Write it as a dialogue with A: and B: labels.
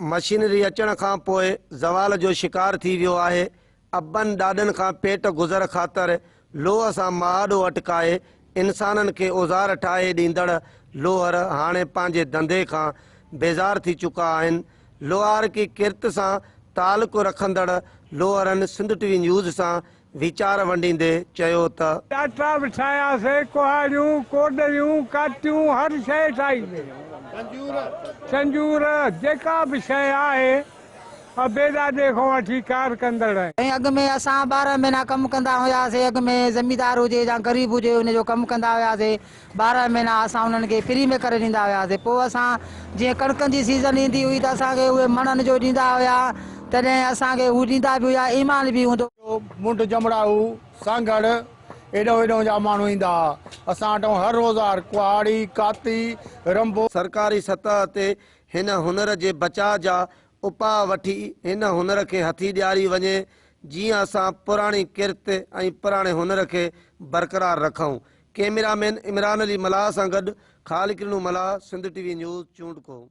A: Machinery اچڻ کان پوء زوال جو شڪار ٿي ويو آهي. ابن ڏاڏن کان پيٽ گذر خاطر لوهه سان مهاڏو اٽڪائي انسانن کي اوزار ٺاهي ڏيندڙ لوهر هاڻي پنهنجي ڌنڌي کان بيزار ٿي چڪا آهن. لوهارڪي ڪرت سان تعلق رکندڙ لوهرن سنڌ ٽي وي نيوز سان ويچار ونڊيندي چيو ته.
B: ڏاٽا به ٺاهياسي، ڪهاڙيون، ڪوڏريون، ڪاتيون، هر شيء ٺاهيسي. چنجور، جيڪا به شيء آهي، ابي ڏاڏي کان وٺي ڪار ڪندڙ.
C: سائين اڳ ۾ اسان 12 مهينا ڪم ڪندا هياسي، اڳ ۾ زميندار هجي يا غريب هجي ان جو ڪم ڪندا هياسي، 12 مهينا اسان انهن کي فري ۾ ڪري ڏيندا هياسي، پوء اسان جيئن ڪڻڪن جي سيزن ايندي هئي ته اسان کي اهي مڻن جو ڏيندا هيا، تڏهن اسان کي هو ڏيندا به هيا، ايمان به هوندو.
D: منڍ جمڙائو، سانگهڙ، ايڏهون ايڏهون جا ماڻهو ايندا ها. اسان وٽ هر روزار ڪهاڙي، ڪاتي، رنبو.
A: سرڪاري سطح تي هن هنر جي بچاء جا اپاء وٺي هن هنر کي هٿي ڏياري وڃي، جيئن اسان پراڻي ڪرت ۽ پراڻي هنر کي برقرار رکون. ڪئميرا مين عمران علي ملاح سان گڏ Khaliq Dino Mallah, Sindh T V news, Chondko.